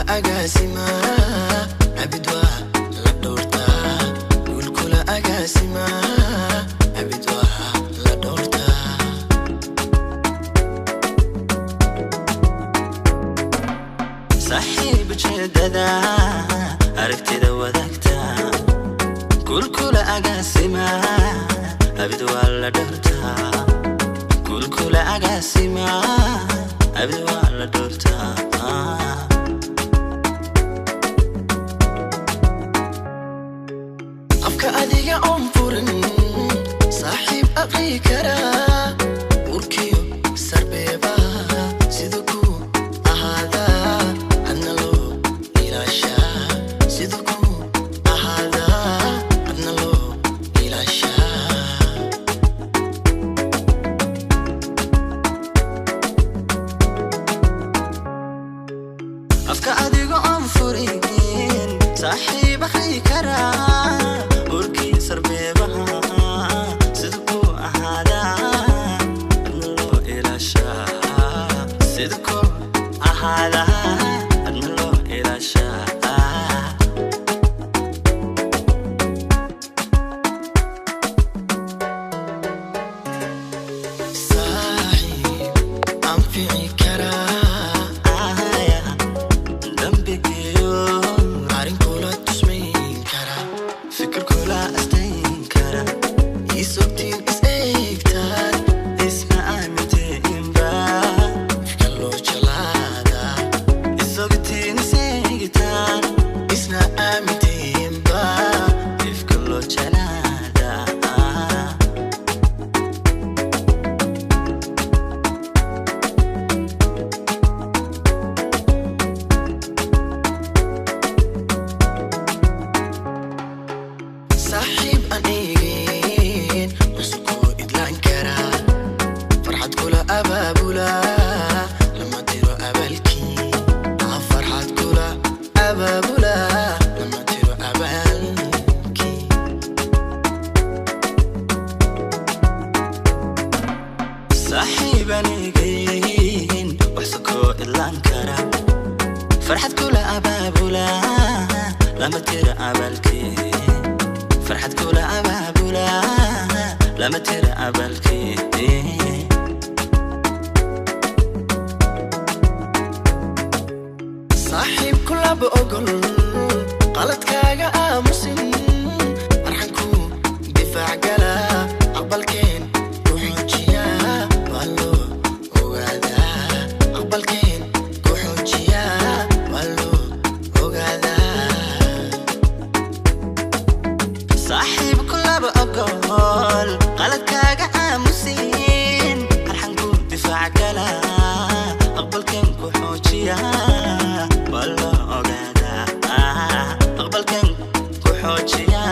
Agaasima abid waa la dhowrtaa, guulkula agaasima abid waa la dhowrtaa. Saaxiib ujeedada aragtida wadaagta, guulkula agaasima abid waa la dhowrtaa, guulkula agaasima abid waa la dhowrtaa. Afka adiga oon furin saaxiib aqri karaa, urkiyo sarbeebaha sida ku ahaadaa adna loo ilaashaa, sida ku ahaadaa adna loo ilaashaa. Afka adiga oon furin saaxiib akhri karaa, urkii sarbeebaha sida ku ahaadaa adna loo ilaashaa, sida ku ahaadaa adna loo ilaashaa. Saaxiib anfici karaa Aya, dambigiyo arrinkula tusmayn karaa, fikirkula astayn kara, isogtiin is eegtaan, isna aamintiinba ifka loo jalaadaa, isogtiin iseegitaan, isna aamintiinba ifka loo jalaadaa. Saaxiib aan eegin cusubkuu idlaan karaa, farxad kula abaabula lama tiro abaalkii. Ah, farxad kula abaabula lama tiro abaalkii. Saaxiib anigayn wax sokoo idlaan kara, farxad kula abaabula lama tira abaalkii, farxad kula abaabula lama tira abaalkii. Saaxiib kulaba ogol qaladkaaga aamusin, marxanku difaac gala, aqbalkeen ku xoojiyaa waa loo ogaadaa, aqbalkeen ku xoojiyaa waa loo ogaadaa. Saaxiib kulaba ogol qaladkaaga aamusin, arxanku difaac gala, aqbalkan ku xoojiya waa loo ogaadaa, aqbalkan ku xoojiya